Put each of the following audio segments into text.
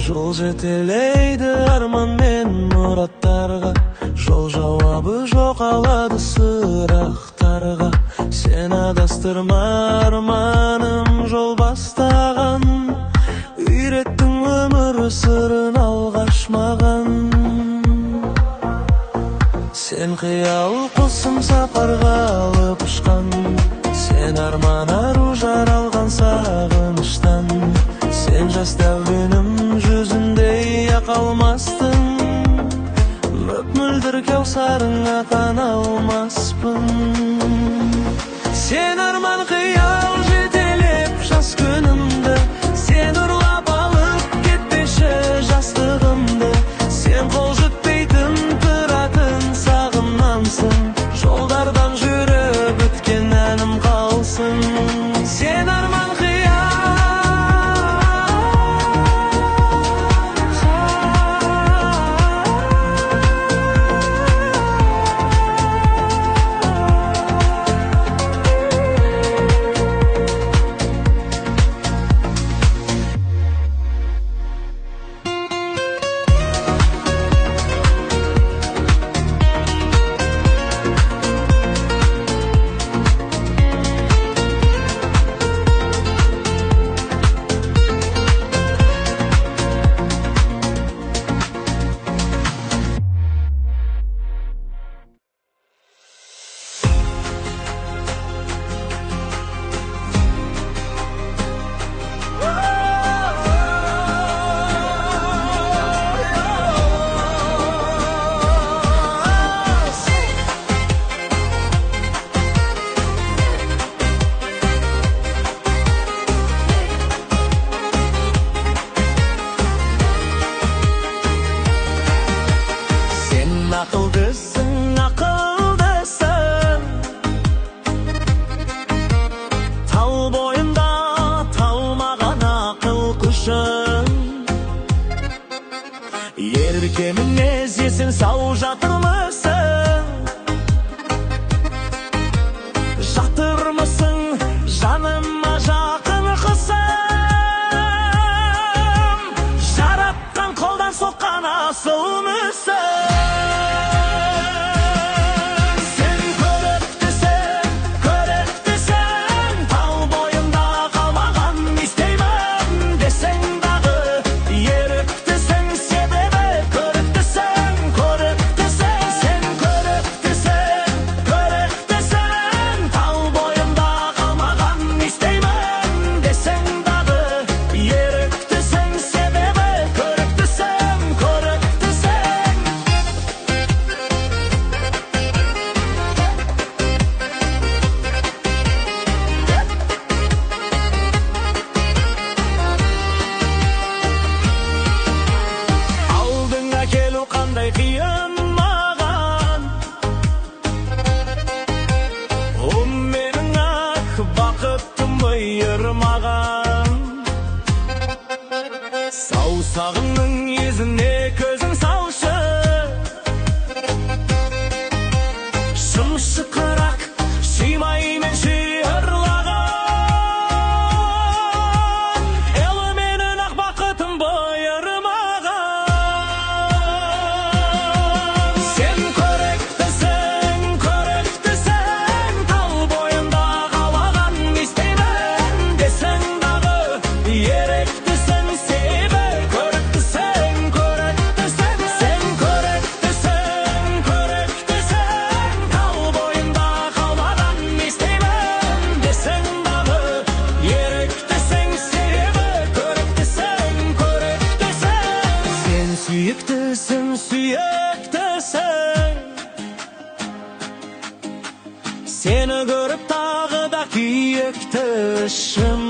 Жол жетелейді арман мен мұраттарға, жол жауабы жоқ алады сұрақтарға. Сен адастырма арманым жол бастаған, үйреттің өмір сырын алғаш маған. Сен қиял құсым сапарға алып ұшқан, сен арман ару жаралған сағыныштан. Сен жас дәуренім жүзіндей ақ алмастың, мөп-мөлдір кәусарыңа қана алмаспын. Сен арман қиял жетелеп жас күнімді, сен ұрлап алып кетпеші жастығымды. Сен қол жетпейтін тұратын сағымнансың, жолдардан жүріп өткен әнім қалсын. Сен арман Ақылдысың, ақылдысың, тал бойында талмаған ақыл күшің. Ерке мінез есің сау жатырмысың, жатырмысың жаныма жақын құсым. Жаратқан қолдан соққан асыл мүсін. Қиын маған, о менің ақ бақытым бұйырмаған. Саусағымның езіне көзің салшы, шымшықырақ шимаймен шиырлаған. Ел менің ақ бақытым бұйырмаған. Сүйіктісің, сүйіктісің, сені көріп тағы да күйікті ішім.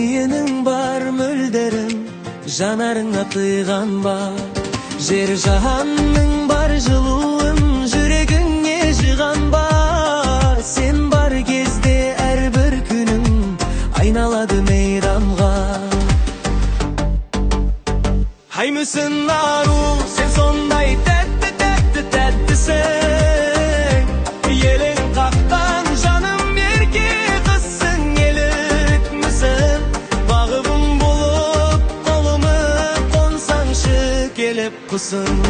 Дүниенің бар мөлдірін жанарыңа тыйған ба? Жер жаһанның бар жылуын жүрегіңе жиған ба? Сен бар кезде әрбір күнім айналады мейрамға. Ай мүсін ару, сен сондай тәтті, тәтті, тәттісің. Елең қаққан жаным ерке қызсың, елікмісің? Бағым болып қолыма қонсаңшы келіп құсым.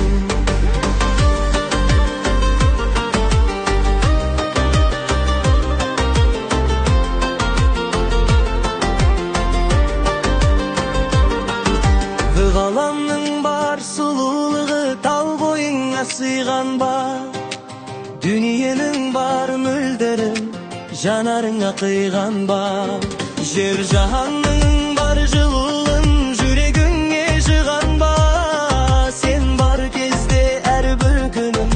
Ғаламның бар сұлулығы тал бойыңа сыйған ба? Дүниенің бар мөлдірін жанарыңа қиған ба? Жер жаһанның бар жылуын жүрегіңе жиған ба? Сен бар кезде әрбір күнім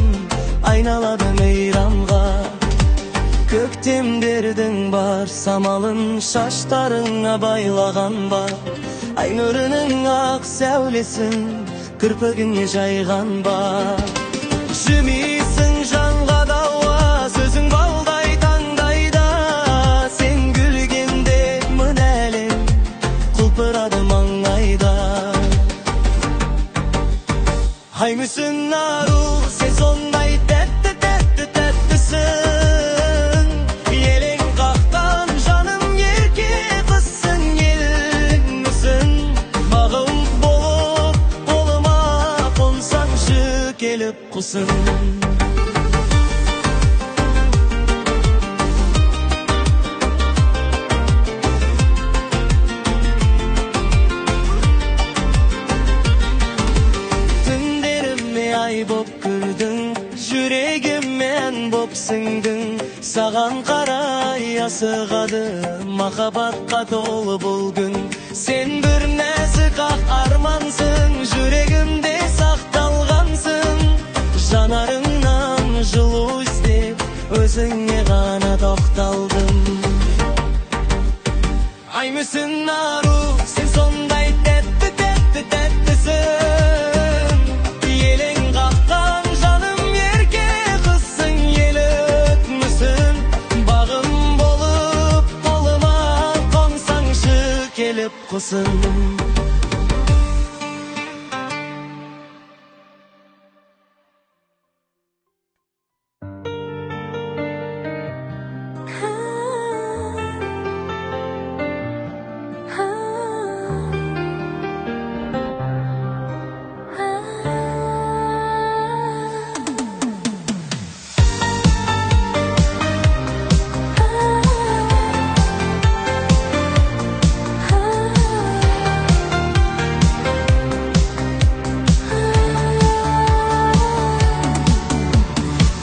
айналады мейрамға. Көктемдердің бар самалын шаштарыңа байлаған ба? Ай нұрының ақ сәулесін кірпігіңе жайған ба? Жымисың жанға дауа, сөзің балдай таңдайда. Сен күлгенде мың әлем құлпырады маңайда. Ай мүсін ару, сен сондай тәтті, тәтті, тәттісің. Елең қаққан жаным ерке қызсың, елікмісің? Бағым болып қолыма қонсаңшы келіп құсым. Түндеріме ай боп күлдің, жүрегіме ән боп сіңдің. Саған қарай асығады махаббатқа толы бұл күн. Сен бір нәзік ақ армансың, жүрегімде сақталғансың. Жанарыңнан жылу іздеп өзіңе ғана тоқталдым. Ай мүсін ару, сен сондай тәтті, тәтті, тәттісің. Елең қаққан жаным ерке қызсың, елікмісің? Бағым болып қолыма қонсаңшы келіп құсым.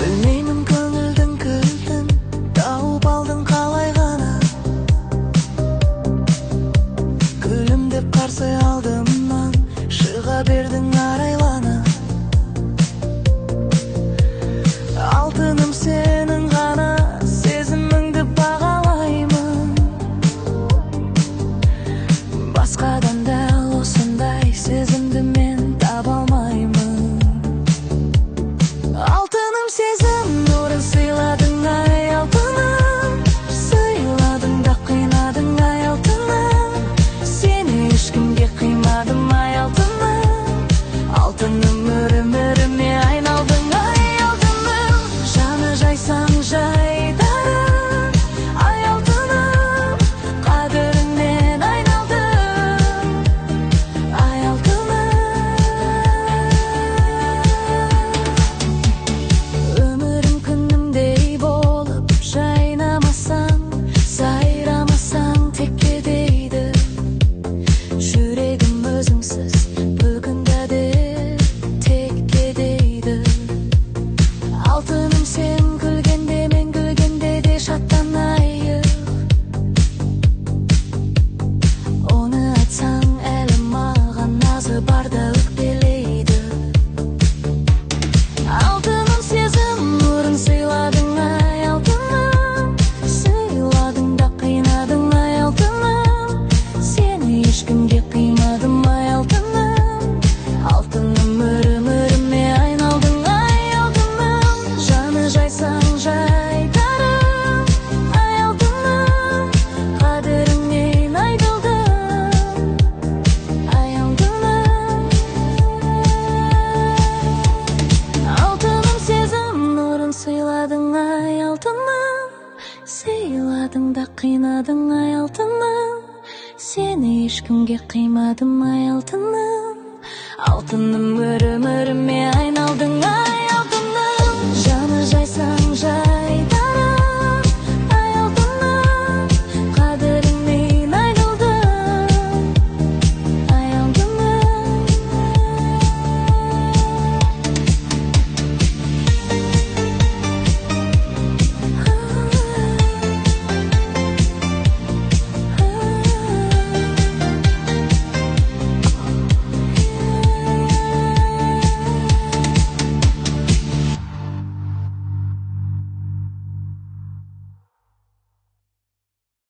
Білмеймін, көңілдің кілтін тауып алдың қалай ғана. Күлімдеп қарсы алдымнан шыға бердің арайлана. Алтыным сенің ғана, сезіміңді бағалаймын. Басқадан дәл осындай сезімді мен таба алмаймын. Алтыным, сезім нұрын сыйладың, ай алтыным. Сыйладың да қинадың, ай алтыным. Сені ешкімге қимадым, ай алтыным. Алтыным, өміріме айналдың, ай алтыным. Жаны жайсаң жайдары, ай алтыным. Қадіріңнен айналдым. Ешкімге қимадым, ай, алтыным. Алтыным, өміріме.